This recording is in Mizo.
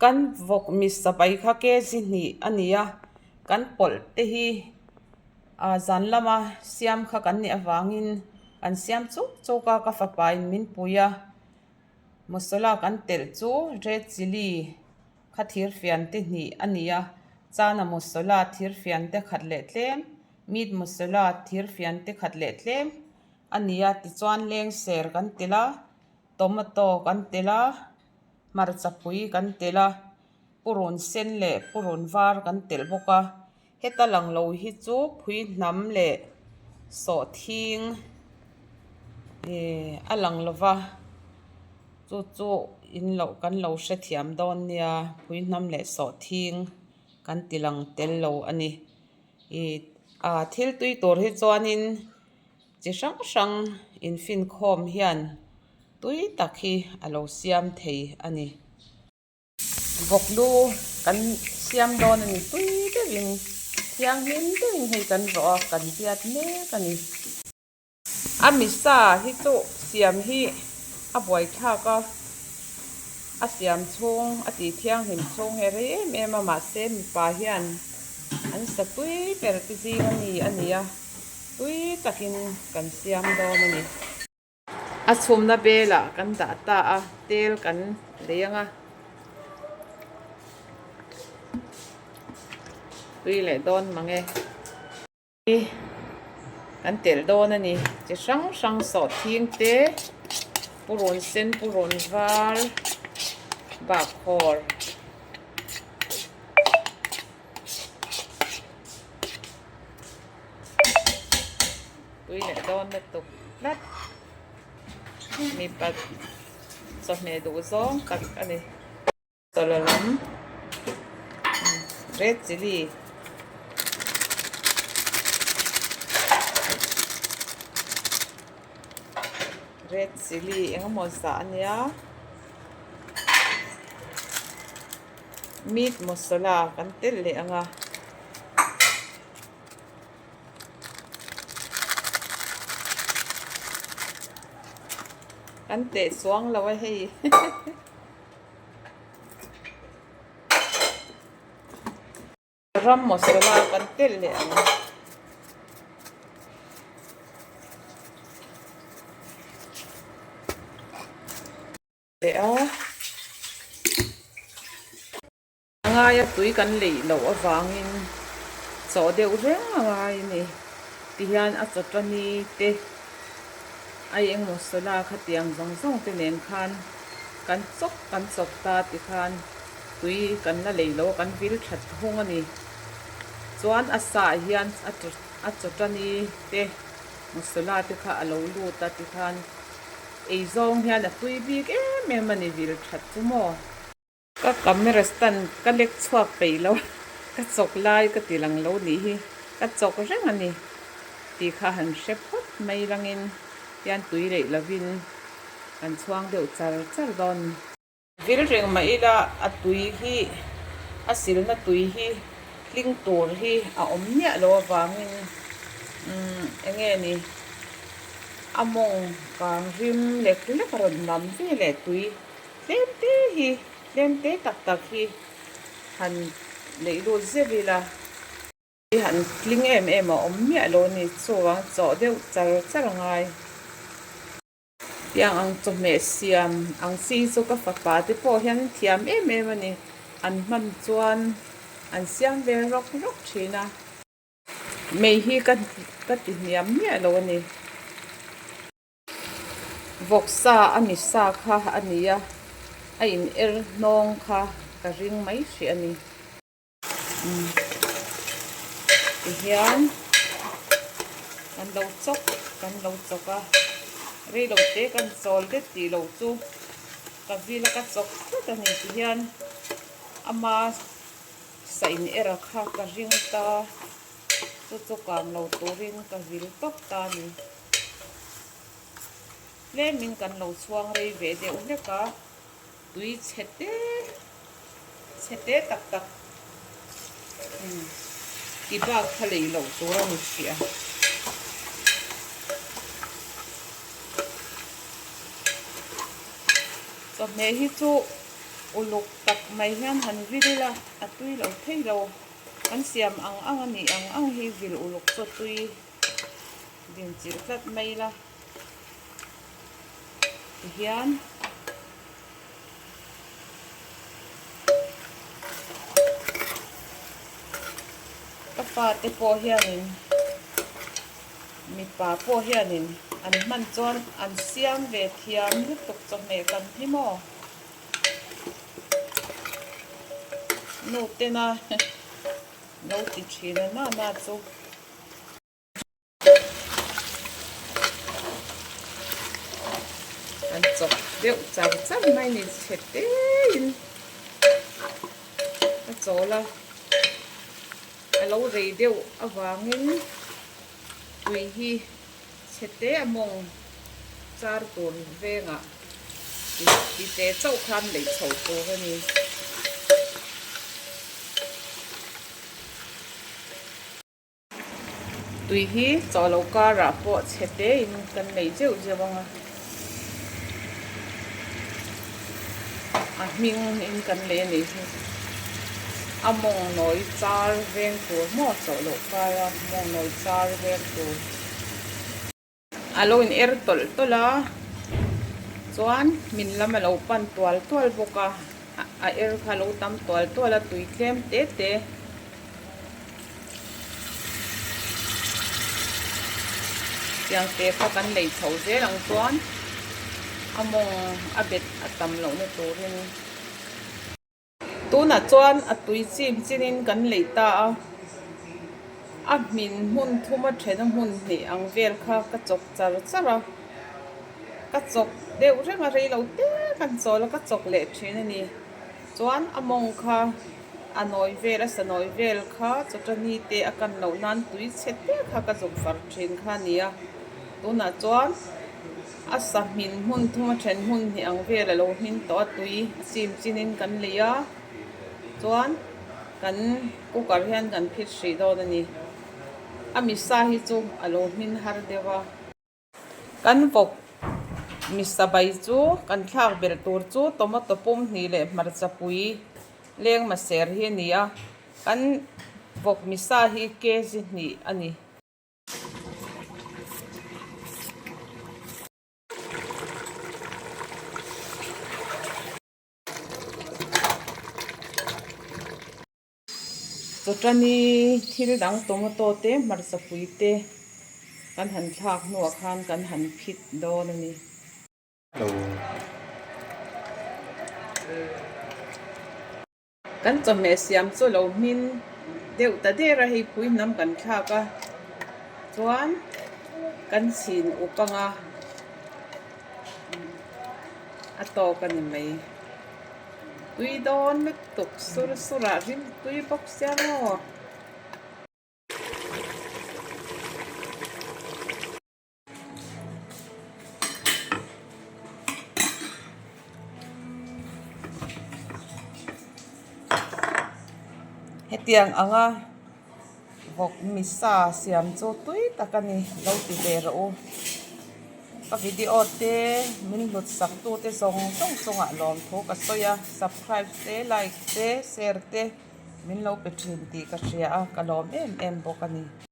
Kan vawk misapai kha kg hnih a ni a, kan pawlh te hi ah zan lama siam kha kan nih avangin kan siam chuk chuk a, ka fapa in min pui a, masala kan telh chu red chilli kha thir fian te hnih a ni a, chana masala thir fian te khat leh tlem meat masala thir fian te khat leh tlem a ni a tichuan lengser kan telh a tomato kan telh a. Hmarcha pui kan telh a, purun sen leh purun var kan telh bawk a, heta lang lo hi chu phui hnam leh sawhthing ihh a lang lo va, chu chu in loh kan lo hrethiam dawn nia phui hnam leh sawhthing kan ti lang tel lo a ni ih ah thil tui tur hi chuanin chi hrang hrang infinkhawm hian. Tui tak hi a lo siam thei a ni. Vawklu kan siam dawn a ni. Tui deuhin thianghlim deuhin hei kan rawh a, kan ziat mek a ni. A misa hi chu siam hi a buaithlak a, a siam chhung a tih thianghlim chhung hi a rei em em a, mahse mipa hian an sa tui ber te zing a ni a ni a, tui takin kan siam dawn a ni. A chhumna belah kan dah ta a, tel kan lei ang a, tui leh dawn mang e. Kan telh dawn a ni, chi hrang hrang sawhthing te, purun sen purun var, bakkhawr. Tui leh dawn lutuk tlat mipa chawhmeh duh zawng tak a ni. Chawlh lam red chilli red chilli eng emaw zah a nia meat masala kan telh leh ang a. Kan teh chuang lo a hei. Ram masala kan telh leh ang. Leh a. A ngaia tui kan leih loh avangin chaw deuh reng a ngai a ni. Tihian a chawtani te ai engmaw sawla khatiang zawng zawng te nen khan kan chawk kan chawk ta tikhan tui kan la lei lo a kan vil that hung a ni. Chuan a sah hian a chawtani te masala te kha a lo lut a tikhan ei zawng hian a tui bik em em a ni vil that chu maw. Ka camera stand ka lek chhuak peih lo ka chawk lai ka ti lang lo nih hi ka chawk reng a ni tih kha han hre phawt mai langin hian tui leih lovin kan chhuang deuh char char dawn. Vil reng mah ila a tui hi a silna tui hi hling tur hi a awm miah lo avangin umm eng nge ni a mawng kang rim lek lek a rawn nam ve leh tui. Tlem te hi, tlem te tak tak hi han neih lut zeuh ila. Hi han tling em em a awm miah lo a ni, chuvang chawh deuh char char a ngai. Tiang ang chawhmeh siam ang chi chu ka fapa te pawh hian thiam em em a ni, an hman chuan an siam ve rawk rawk thin a. Mei hi ka ka ti hniam miah lo a ni. Vawksa a mi sa kha a ni a, a in er hnawng kha ka ring mai hrih a ni. Tihian kan lo chawk kan lo chawk a, reilo te kan chawl det tih loh chu ka vil a ka chawk tlat a ni. Tihian ama sa in er a kha ka ring ta, chu chu kang lo turin ka vil tawp ta a ni. Tlemin kan lo chhuang rei ve deuh hlek a, tui chhe te chhe te tak tak ti bak kha lei loh tur a ni hrih a. Chawhmeh hi chu. Uluk tak mai hian han vil ila a tui lo thei lo. Kan siam ang ang a nih ang ang hi vil uluk chaw tui din chilh tlat mai ila tihian. Ka fate pawh hianin mipa pawh hianin an hman chuan an siam ve thiam lutuk chawhmeh kan hi maw. Nu tena lo ti thin a nana chu. An chawp deuh char char mai ni chhe tein a chawl a, a lo rei deuh avangin tui hi chhe te a mawng char tur vengah ti te chauh khan leih chhoh tur a ni. Tui hi chaw lo karah pawh chhe tein kan nei zeuh zeuh ang a, a hming in kan lei a nih hi. A mawng nawi char veng tur maw chaw loh kara mawng nawi char veng tur. A lo in er tawlh tawlh a, chuan min lam a lo pan tual tual bawk a, a er kha a lo tam tual tual a tui tlem te te. Tiang te kha kan lei chho zel ang chuan a mawng a bet a tam lohna turin. Tunah chuan a tui chim chinin kan lei ta a, a hmin hmun thum a then a hmun hnih ang vel kha ka chawk char char a, ka chawk deuh reng a rei lo te kan chawl a ka chawk leh thin a ni. Chuan a mawng kha a nawi vel a sa nawi vel kha chawṭani te a kan loh nan tui chhe te kha ka zuk far thin kha a ni a, tunah chuan. A sa hmin hmun thum a then hmun hnih ang vel a lo hmin tawh a tui a chim chinin kan lei a chuan kan cooker hian kan phit hrih dawn a ni a misa hi chu a lo hmin har deuh a. Kan vawk misa bai chu kan thlak belh tur chu tomato pum hnih leh hmarcha pui leng maser hi a ni a kan vawk misa hi kg hnih a ni. Chawṭani thil dang tomato te hmarcha pui te kan han thlak hnuah khan kan han phit dawn a ni. Kan chawhmeh siam chu lo hmin deuh ta der a, hei pui hnam kan thlak a chuan kan chhin up anga a tawk a ni mai. Tui dawn lutuk sur sur ah rim tui bawk sia maw. Hetiang anga vawk misa siam chu tui tak a ni lo ti ve rawh u ka video te min hlut sak tu te zawng zawng chungah lawmthu ka sawi a subscribe te like te share te min lo pe thin tih ka hria a ka lawm em em bawk a ni.